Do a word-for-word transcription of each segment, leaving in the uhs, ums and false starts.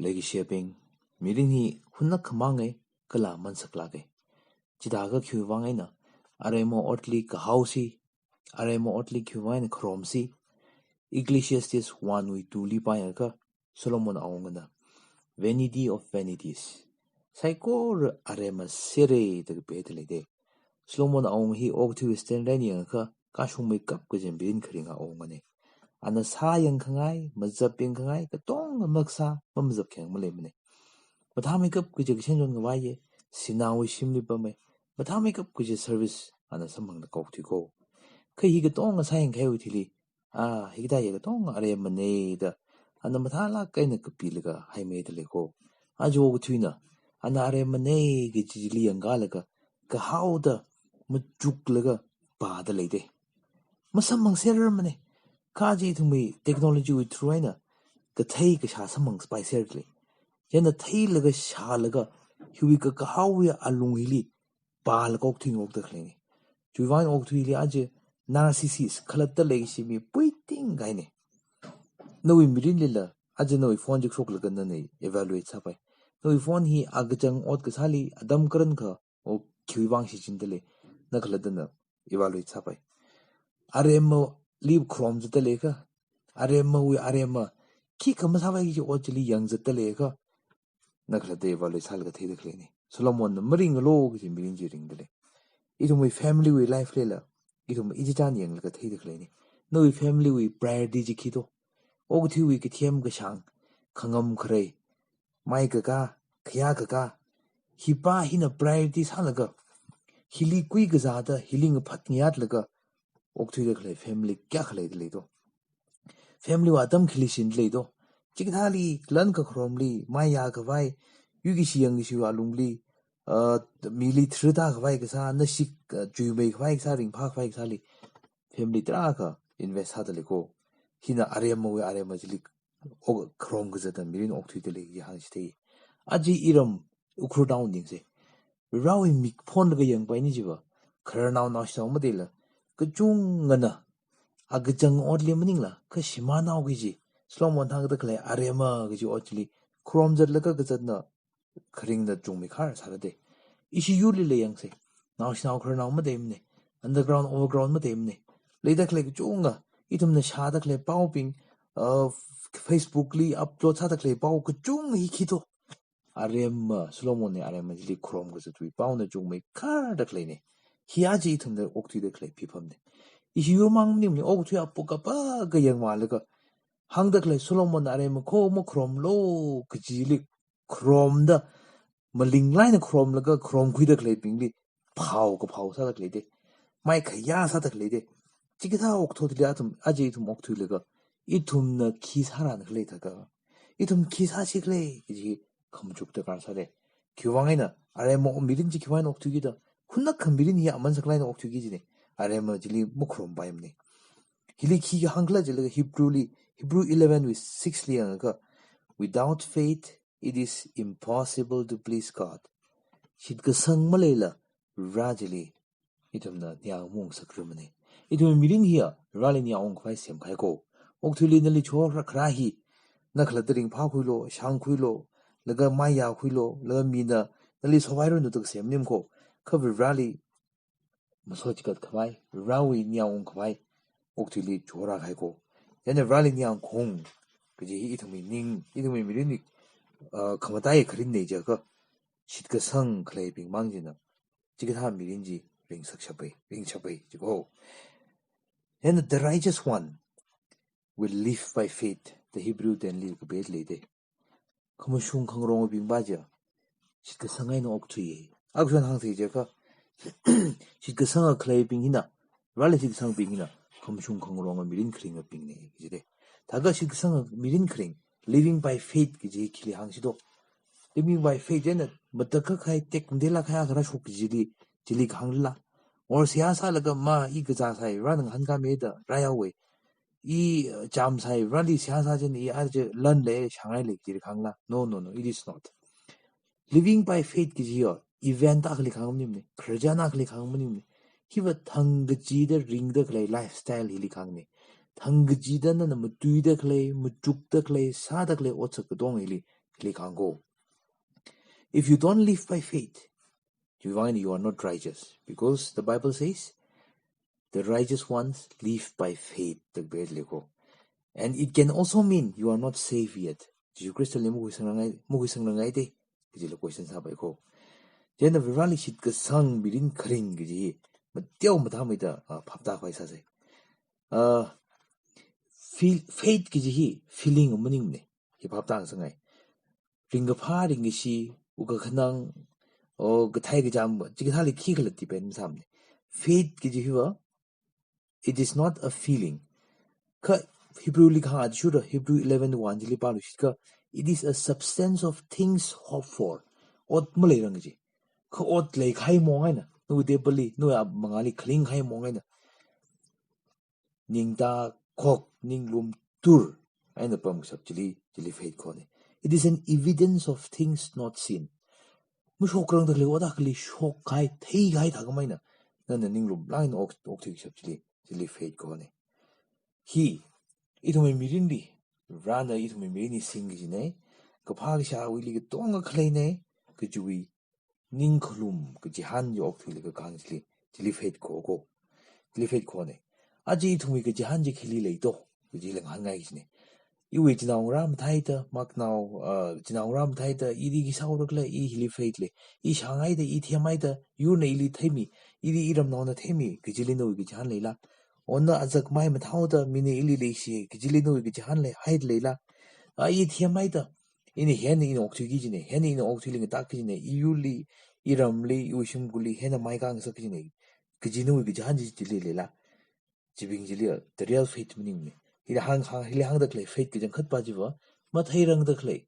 Leikashiyabing, mirin hi hunakha mangei, kala aman saklākei. Chithākha khiwui vang eina aremma otli kahaosi, aremma otli khiwui vang eina kharomsi, Ecclesiastes one wui two li pāyangakha, Solomon awungana, "Vanity of vanities, saikora aremma sera" da kapida leida. Solomon awunga hi okathui Western eina yangakha, kashungmeikap kaji mirin kharinga awungana. Ana sāyangkhangai, mazapyangkhangai, katonga makasā, mamazapkhayang maleimana. Mathāmeikap kaji kashan chon ngavaiya, sinaowui shimli pama, mathāmeikap kaji service ana samphangda okthui ko. Kha hi katonga sāyangkhai wuthili, ah, hikathā ya katonga aremmana da, ana mathālāk eina kapilaga haimeida lei ko. Aja okathuina, ana aremmana kaji chili yangkalaga, kahaoda, machuklaga, pāda leida. Masamphangsermana. Kha aja ithumwui technology wui through eina, kathei kashā samphangpai serda lei. Chieina theilaga shālaga, hiwui kakahaowui alung hili, pālaga okthui ngokda khaleina. Chiwui vang okathuili aja narcissist, khalatta leikashi mi puiting kahaina. Nawui mirinlila, aja nawui phone chi shoklaga nana evaluate sāpai. Nawui phone hi akachang ot kasāli, atam karankha, o khiwui vang shichinda lei, na khalattana evaluate sāpai. Aremmali kharomzatda leiakha, aremmawui aremma, khikha masāpai kaji ot chili yangzatda leiakha, na khalatta evaluate sālaga theida khaleina. Solomonna maringlu kaji mirin chi ringda lei. Ithumwui family wui life lila, ithum ichichān yanglaga theida khaleina. Nawui family wui priority chi khi to. Okathuiwui kathem kashāng, khangam kharei, mai kakā, khayā kakā, hi pa hina priority sālaga, hili kui kazāda, hili ngaphat ngayatlaga, okthuida khalei family kayākha leida lei to. Family wui atam khili shinda lei to. Chikathāli, lan kakharomli, maiya khavai, yuikashi yangkashiwui alungli, uh, mili tharda khavai kasā, nashik, uh, chuimei khavai kasā, ringphā khavai kasāli, family tarākha invest sāda lei ko. Hina aremmawui aremma chili, o, kharom kazatda mirin okthuida lei kaji hāngchithei. Aja iram Ukhrul town yangsa. Varewui mik phonlaga yangpaini chiva, khararnao naoshinao matheila, kachungana, akachang otli maningla, kha shimānao kaji, Solomon hāngda khalei aremma kaji ot chili, kharomzatlaga kazatna, kharingna chungmeikhar sāra de. Ishi yurlila yangsa, naoshinao khararnao matheimana, underground, overground matheimana, leida khalei kachunga, ithumna shāda khalei paobing, uh, Facebook li upload sāda khalei pao kachunga hi khi to. Aremma, Solomonna aremma chili kharom kazatwui paona chungmeikharda khaleina. Hi aja ithumna okthuida khalei phiphamna. Ishi yurmang maningmana, okathui apuk apaka yangvālaga, hāngda khalei Solomonna aremma kho makharomlu kajili kharomda, malinglāk eina kharomlaga kharomkhuida khaleibingli, phao kaphao sāda khalei de, mai khayā sāda khalei de. Chikathā okathuili athum, aja ithum okthuilaga, ithumna khi sārān khalei thākha, ithum khi sāsi khalei kaji khamachuk darkar sāda. Khiwui vang eina, aremma mirin chi khiwui vang eina okthuiki da, hunakha mirin hi aman saklāk eina okthuiki kajina, aremma chili makharompai mana. Hili khi hāngkhala jilaga Hebrew li, Hebrew eleven wui six li yangakha, "Without faith, it is impossible to please God." Shitkasang maleila, Vare chili, ithumna ningyāng maungsakngarumana. Ithum mirin hiya, Vareli ningyāng ungkhavai semkahai ko. Okathuili nali chihorākharā hi, na khalatta ringphākhuilu, shāngkhuilu, laga maiyākhuilu, laga mina nali sovairanu da kasem maning ko. Kha Vareli masochikat khavai, Varewui ningyāng ungkhavai, okathuili chihorākahai ko. Chieina Vareli ningyāng ung kaji hi ithumwui ning, ithumwui mirinli, uh, khamataiya kharinna jiakha, shitkasang khaleibing mang china, chikathā mirin chi ringshappai, ringshappai ji ko. And the righteous one will live by faith, the Hebrew ten li kapida lei de. Khamashung khangarongbing pa chiya, shitkasang eina okthui. Akshon hāngsa jiakha, shitkasang khaleibing hina, Vareli shitkasangbing hina, khamashung khangarong mirin kharingabingna, kaji de. Thākha shitkasang mirin kharing, living by faith kaji khili hāngsi do. Living by faith chieina, matakhak kahai, tekmatheilāk kahai akha rāshok kajili, chili kahāngla. Or seihā sālaga ma, i kazā sai, Varena ngahānkāmi da, rāyaowei. I, uh, chām sai, Vareli seihā sā chieina, i aja lan lei, shāngngai lei, kaji kahāngla. No, no, no, it is not. Living by faith kaji hiya, event akhali kahāng maningmana, khararchan akhali kahāng maningmana. Hiva thangkachida ringda khalei lifestyle hili kahāngna. Thangkachida nana matuida khalei, machukda khalei, sāda khalei otsak katonga hili chili kahāng ko. If you don't live by faith, you find you are not righteous, because the Bible says, "The righteous ones live by faith," da pāda lei ko. And it can also mean you are not saved yet. Jesu Christ li makhuisangrangai, makhuisangrangai de, kajila question sāpai ko. Chieina Vareli shitkasang mirin kharing kaji hi mateo mathāmeida, ah, phaptākhavai sāsa. Ah, feel, faith kaji hi feeling maningmana. Hi phaptāngasakngai. Ringkaphā, ringkashi, wukkhanang, o kathei kacham, chikathāli khikhala depend masāmana. Faith kaji hiva, it is not a feeling. Kha Hebrew li kahāng athishurda, Hebrew eleven one chili pāluishitkha, it is a substance of things hoped for. Ot maleirang kaji. Kha ot leikahai maong eina, nawui table li, nawui mangāli khalingkahai maong eina, ningda khok, ninglum tur eina pamkashap chili, chili faith kahona. It is an evidence of things not seen. Mashokrangda khalei ot akhali shokkahai, theikahai thākhameina, nana ninglum lāng eina ok, okthuikashap chili, chili faith kahona. Hi, ithumwui mirinli, Varena ithumwui mirinli sing kajina, kaphā kashāwuili katonga khaleina, kajiwui ningkhalum kachihān okathuili kakāng chili, chili faith kaho ko. Chili faith kahona. Aja ithumwui kachihān chi khili lei to, kajila ngahānngai kajina. Iwui chinaongarā matheida, maknao, ah, chinaongarā matheida, ili khi sāhaora khala, i hili faith lei, i shānghaida, i themhaida, yurna ili theimi, ili iramnaona theimi, kajili nawui kachihān leila? O na azak mai mathāhaoda, mina ili leishi, kajili nawui kachihān lei, haida leila? A, i themhaida, ina hi eina ina okthuiki kajina, hi eina ina okathuili ngatak kajina, iyurli, iramli, iwui shimkhurli, hi eina maikā ngasak kajina, kaji nawui kachihān chi chili leila? Chibing chili, ah, the real faith maningmana. Hili hāng, hāng, hili hāngda khalei faith kachangkhatpa chiva, matheirangda khalei,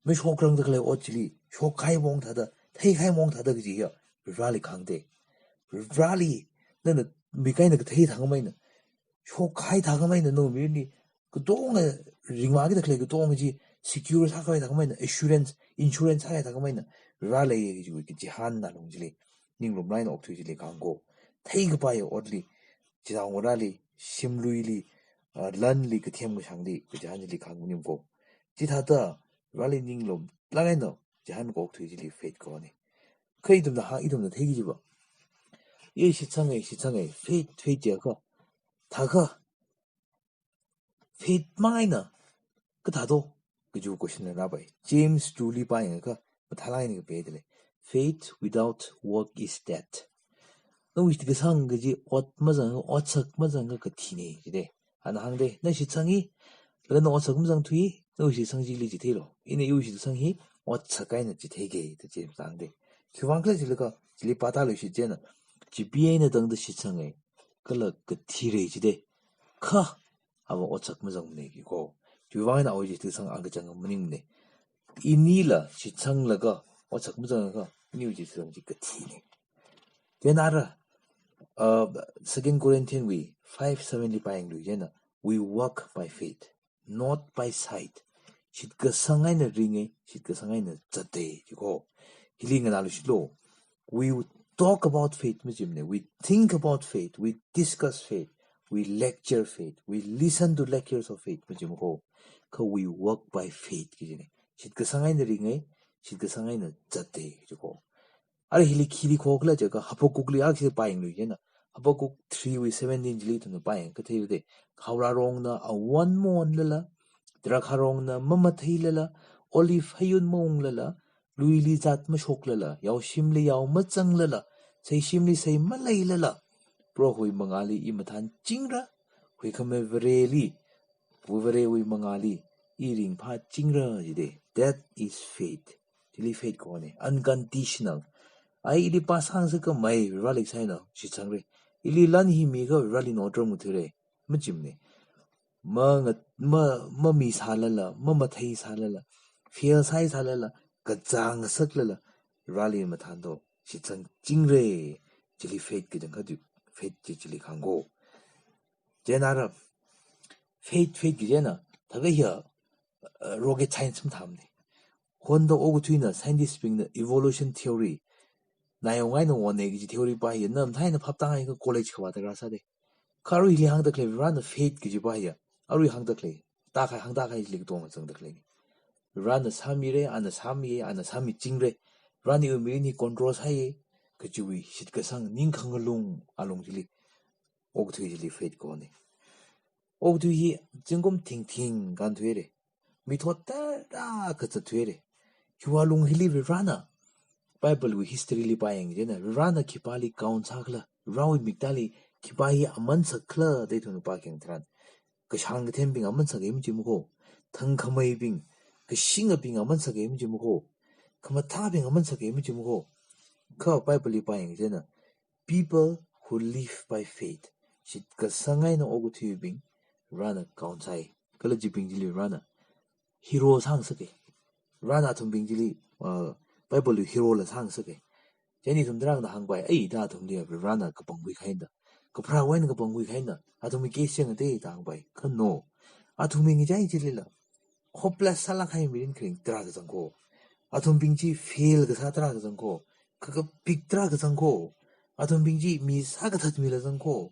mashokrangda khalei ot chili, shokkahai maong thāda, theikahai maong thāda kaji hiya, Vareli kahāng de. Vareli, nana mik eina kathei thākhameina, shokkahai thākhameina, nawui mirinli katonga ringmākida khalei katonga chi secure sākhavai thākhameina, assurance, insurance sākhavai thākhameina, Vare lei kajiwui kachihān alung chili, ninglum lāng eina okthui chili kahāng ko. Theikapai otli, chinaongarāli, shimluili, ah, lanli, kathem kashāngli, kachihān chili kahāng maning ko. Chithāda, Vareli ninglum lāng eina chihān okthui chili faith kahona. Kha ithumna hāng, ithumna theiki kajiva, i shitsanga, shitsanga, faith, faith jiakha, thākha, faith mang eina kathā to, kajiwui question la rāpai. James two li pāyangakha, mathālāk eina kapida lei. Faith without work is dead. Nawui shitkasang kaji ot mazang, otsak mazangakha kathina jida. Ana hāng de, na shitsangi, laga na otsak mazangthui, nawui shitsang chili chitheilo. Ina iwui shitsang hi otsak eina chitheiki, da James na hāng de. Khiwuivang khala jilaga, chili pātāluishit chieina, chipi eina tangda shitsanga, kala kathira jida. Kha, ava otsak mazangmana ki ko. Chiwuivang eina awui shitkasang akachang maningmana. Inila shitsanglaga, otsak mazangakha, iniwui shitkasang chi kathina. Chieina ara, uh, Second Corinthians wui five seven li pāyanglu chieina, "We walk by faith, not by sight." Shitkasang eina ringa, shitkasang eina zata, ji ko. Hili nganāluishitlo. We talk about faith majimana, we think about faith, we discuss faith, we lecture faith, we listen to lectures of faith majim ko. Kha we walk by faith kajina. Shitkasang eina ringa, shitkasang eina zata, ji ko. Ara hili khili kho khala jiakha Habakkuk li akha pāyanglu chieina, Habakkuk three wui seventeen chili ithumna pāyangakha theira de. Khaorarongna awan maonlala, drakhārongna mamatheilala, olive hayun maunglala, luili zat mashoklala, yaoshimli yao mazanglala, seishimli sei maleilala, Prohowui mangāli i mathānchingra, huikhame Vareli, Varewui mangāli i ringphāchingra jida. That is faith. Chili faith kahona, unconditional. Ai ili pāsang sākhamei Vareli sai na shitsangra. Ili lan hi mikha Vareli na otram ngathara. Majimana. Ma ngat, ma, mamisālala, mamatheisālala, fail sāhaisālala, kazang saklala, Vareli mathān to, shitsangchingra. Chili faith kachangkhat, faith chi chili kahāng ko. Chieina ara, faith, faith kaji chieina, thākha hiya, uh, rocket science mathāmana. Honda okathuina, scientist bingna evolution theory, naiyong eina one kaji theory pa hiya, na mathāna phaptāngaikha college kavāda rāsā de. Kha arui hili hāngda khalei, Varena faith kaji pa hiya, arui hāngda khalei, tākahai, hāngtākahai chili katonga zangda khaleina. Varena sāmira, ana sāmiya, ana sāmichingre. Varena iwui mirin hi control sāya, kajiwui shitkasang ningkhangalung alung chili, okathui chili faith kona. Okathui hi zingkum thingthing kānthuira. Mithot tarākha zatthuira. Hiwui alung hili Varena, Bible wui history li pāyang chieina, Varena khipāli count sākhala, Varewui miktāli khipā hi aman sakkhala da ithumna pākhayang tharan, kashāng kathembing aman saka majimakho, thangkhameibing, kashingabing aman saka majimakho, khamathābing aman saka majimakho. Kha Bible li pāyang chieina, people who live by faith, shitkasang eina okathuibing Varena count sāi. Kala chibing chili Varena hero sāngasaka. Varena athumbing chili, uh, Bible li hero la sāngasaka. Chieina ithum tarāna hāngpai, ai, da athumli Varena kapangkhui kahaina, kapharāwui eina kapangkhui kahaina, athumwui case yangda da hāngpai. Kha no. Athumwui ngachai chilila hopeless sālāk kahai mirin kharing tarākha zangkho. Athumbing chi fail kasā tarākha zangkho. Kakapik tarākha zangkho. Athumbing chi mi sākathat mila zangkho.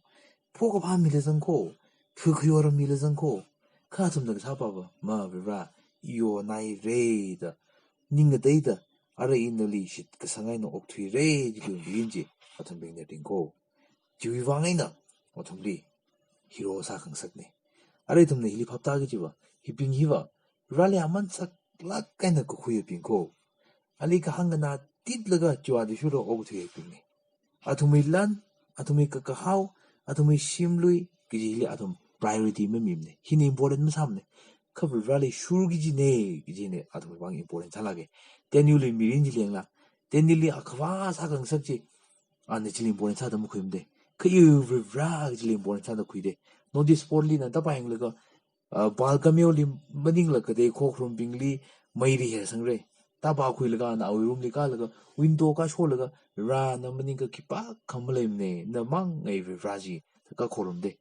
Phokaphā mila zangkho. Phukhayor mila zangkho. Kha athumna kasāpava, ma Vare, i yonaira da, ning ngateida, arui ina nali shitkasang eina okthuira jiwui mirin chi athumbingna ringkho. Chiwui vang eina athumli hero sākhangasakna. Arui ithumna hili phaptā kajiva, hibing hiva Vareli aman saklāk eina kakhuibing kho. Ali kahāng nganā titlaga chiwui athishurda okthuibingna. Athumwui lan, athumwui kakahao, athumwui shimlui kaji hili athum priority mamimana. Hina important masāmana. Kha Vareli shur kajina, kajina athumwui vang important sālāka. Daniel wui mirin chili yanglu. Daniel li akhava sākhangasak chi, ana chili important sāda makhuimana. Kha iwui Vare chili important sāda khuida. Notice board li nana tāpā yanglaga, uh, Baal kameo li maningla katei khokharumbingli mei riher sangra. Tāpā khuilaga ana awui room li kālaga, window kāsholaga, Vare, na maningakha khipākha maleimana, na mang ngai Vare chi, da kākhorumda.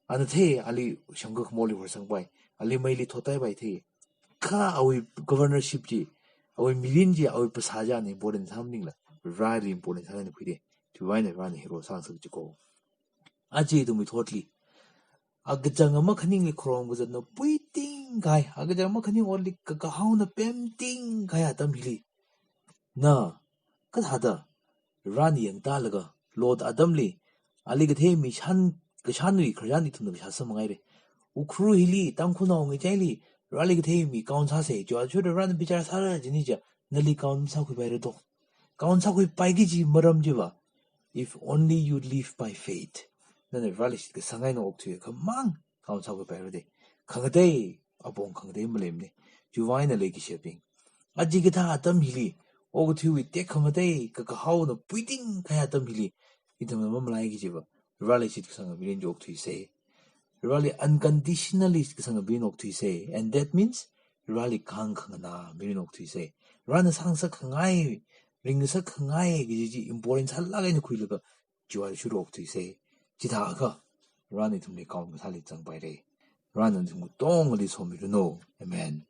Ana thei, ali shangkakhamoli horsangpai, ali meili thotaipai thei. Kha awui governorship chi, awui mirin chi, awui phasā chi ana important sā maningla, Vareli important sāda khuida. Chiwui vang eina Varena hero sāngasak jiko. Aja ithumwui thotli, akachang makhaningli kharom kazatna puiting kahai, akachang makhaning otli kakahaona pemting kahai atam hili, na kathāda Varena yangtālaga, Lot atamli, ali kathei mi shān, kashānwui khararchan ithumna kashā sāmangaira. Ukhrul hili, Tangkhulnao ngachaili, Vareli kathei mi count sāsa, chiwui athishurda Varena bichar sāra jini chiakha, nali count masākhuipaira do. Count sākhuipai kaji maram chiva, if only you live by faith, nana Vareli shitkasang eina okthuiakha mang count sākhuipaira da. Khangatei, apong khangatei maleimana. Chiwui vang eina leikashibing, aja kathā atam hili, okathuiwui tekhamatei kakahaona puiting kahai atam hili, ithumna mamalai kajiva, Vareli shitkasanga mirin chi okthuisa. Vareli unconditionally shitkasanga mirin okthuisa. And that means, Vareli kahāng khanganā mirin okthuisa. Varena sāngasak khangai, ringngasak khangai kaji chi important sālāk eina khuilaga, chiwui athishurda okthuisa. Chithākha, Varena ithumli count kasāli zangpaira. Varena ithum katongali somiranu. Amen.